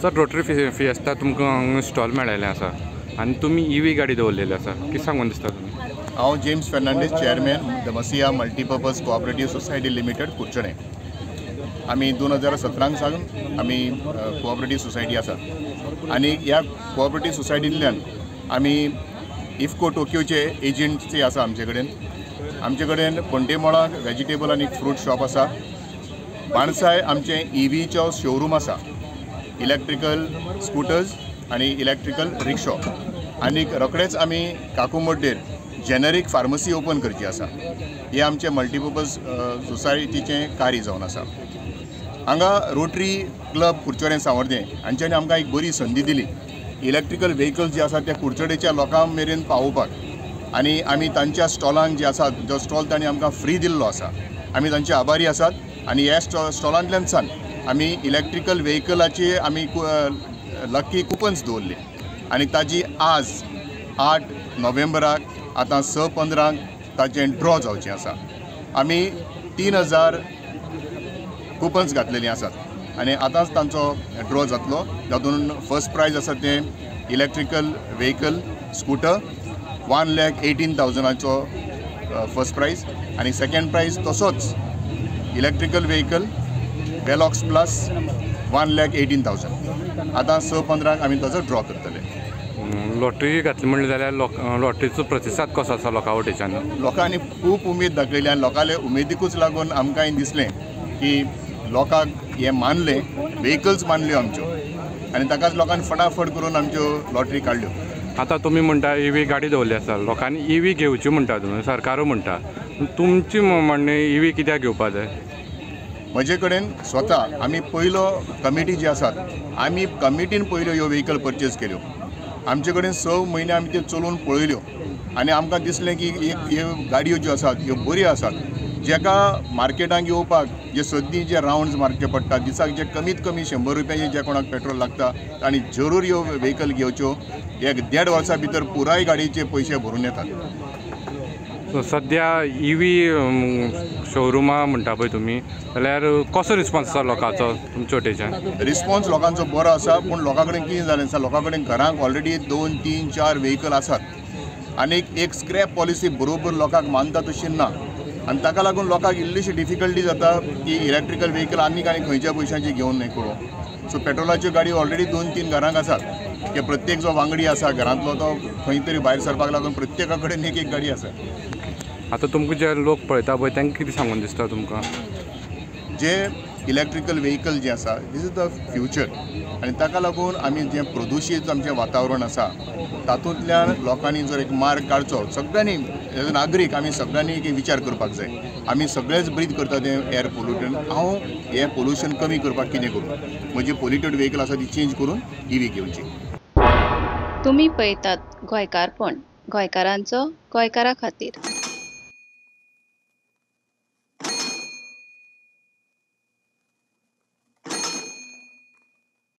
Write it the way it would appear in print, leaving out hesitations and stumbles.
Sir, rotary फिएस्ता तुमकां हांगा stall मेळिल्लें आसा आनी तुमी ईव्ही गाडी दवरलेली आसा, कितें सांगून दिसता तुमी? हांव James Fernandes, chairman, the Masiha multipurpose cooperative society limited, Curchorem. आमी 2017 सावन आमी कोऑपरेटीव सोसायटी आसा आनी ह्या कोऑपरेटीव सोसायटींतल्यान आमी इफको टोकियोचे एजंट्स आसा आमचे कडेन. आमचे कडेन पंटेमोळाक वेजिटेबल आनी फ्रूट शॉप आसा. बाणसाय आमचें ईव्हीचो शोरूम आसा, इलेक्ट्रिकल स्कुटर्स आनी इलेक्ट्रिकल रिक्शॉ. आनीक रोखडेच आमी काकुमड्डेर जेनरीक फार्मसी ओपन करची आसा. हे आमचे मल्टीपर्पज सोसायटीचें कार्य जावन आसा. हांगा रोटरी क्लब कुडचडें सावर्दें हांच्यांनी आमकां एक बरी संदी दिली इलेक्ट्रिकल व्हेकल्स जे आसा ते कुडचडेच्या लोकां मेरेन पावोवपाक, आनी आमी तांच्या स्टॉलांक जे आसा जो स्टॉल तांणी आमकां फ्री दिल्लो आसा, आमी तांचे आभारी आसात. आनी ह्या स्टॉलांतल्यान सान आमी इलेक्ट्रिकल व्हेकलाचे आमी लकी कुपन्स दवरले आनी ताजी आज 8 नोव्हेंबराक आतां 6:15 ताचें ड्रॉ जावचें आसा. आमी 3000 कुपन्स घातलेलीं आसात आनी आतांच तांचो ड्रॉ जातलो. तातूंत फर्स्ट प्रायज आसा तें electrical vehicle scooter 1,18,000 first prize, आनी सेकेंड प्रायज तसोच इलेक्ट्रिकल व्हेकल वेलॉक्स प्लस 1,18,000. आतां 6:15 आमी ताचो ड्रॉ करतले. लॉटरी घातली म्हणलें जाल्यार लॉटरीचो प्रतिसाद कसो आसा लोकां वटेच्यान? लोकांनी खूब उमेद दाखयली आनी लोकांले उमेदीकूच लागून आमकांय दिसलें की लोकांक हें मानलें, व्हेकल्स मानल्यो आमच्यो आनी ताकाच लोकांनी फटाफट करून आमच्यो लॉटरी काडल्यो. आतां तुमी म्हणटा ईव्ही गाडी दवरली आसा, लोकांनी ईव्ही घेवची म्हणटा तुमी, सरकारूय म्हणटा, तुमची म्हणणें ईव्ही कित्याक घेवपा जाय? म्हजे कडेन स्वता आमी पयलो कमिटी जी आसात, आमी कमिटीन पयल्यो ह्यो व्हेकल परचेज केल्यो. आमचे कडेन 6 म्हयने आमी त्यो चलोवन पळयल्यो आनी आमकां दिसलें की ह्यो गाडयो ज्यो आसात ह्यो बऱ्यो आसात, जेका मार्केटाक येवपाक जे सद्दी जे रावंड्स मारचे पडटा, दिसाक जे कमीत कमी 100 रुपयांचे जे कोणाक पेट्रोल लागता तांणी जरूर ह्यो व्हेकल घेवच्यो. एक 1.5 वर्सां भितर पुराय गाडयेचे पयशे भरून येतात. सो सद्या ईव्ही शोरुमा म्हणटा पळय तुमी, जाल्यार कसो रिस्पॉन्स आसा लोकांचो तुमचे वटेच्यान? रिस्पॉन्स लोकांचो बरो आसा, पूण लोकां कडेन कितें जालें आसा, लोकां कडेन घरांक ऑलरेडी 2, 3, 4 व्हेकल आसात आनी एक स्क्रॅप पॉलिसी बरोबर लोकांक मानता तशी ना आनी ताका लागून लोकांक इल्लीशी डिफिकल्टी जाता की इलेक्ट्रिकल व्हेकल आनीक आनी खंयच्या पयशांची घेवन न्हय करूं. सो पेट्रोलाच्यो गाडयो ऑलरेडी 2-3 घरांक आसात की प्रत्येक जो वांगडी आसा घरांतलो तो खंय तरी भायर सरपाक लागून प्रत्येका कडेन एक एक गाडी आसा. आतां तुमकां जे लोक पळयता पळय तांकां कितें सांगून दिसता तुमकां? जे इलेक्ट्रिकल व्हेकल जे आसा these is the future आनी ताका लागून आमी जें प्रदुशीत आमचें वातावरण आसा तातूंतल्यान लोकांनी जर एक मार्ग काडचो, सगळ्यांनी एज अ नागरीक आमी सगळ्यांनी एक विचार करपाक जाय. आमी सगळेच ब्रीद करता तें एअर पोल्युटन, हांव हें पोल्युशन कमी करपाक कितें करूं, म्हजी पोल्युटेड व्हेकल आसा ती चेंज करून ईव्ही घेवची. तुमी पळयतात गोंयकारपण, गोंयकारांचो गोंयकारा खातीर.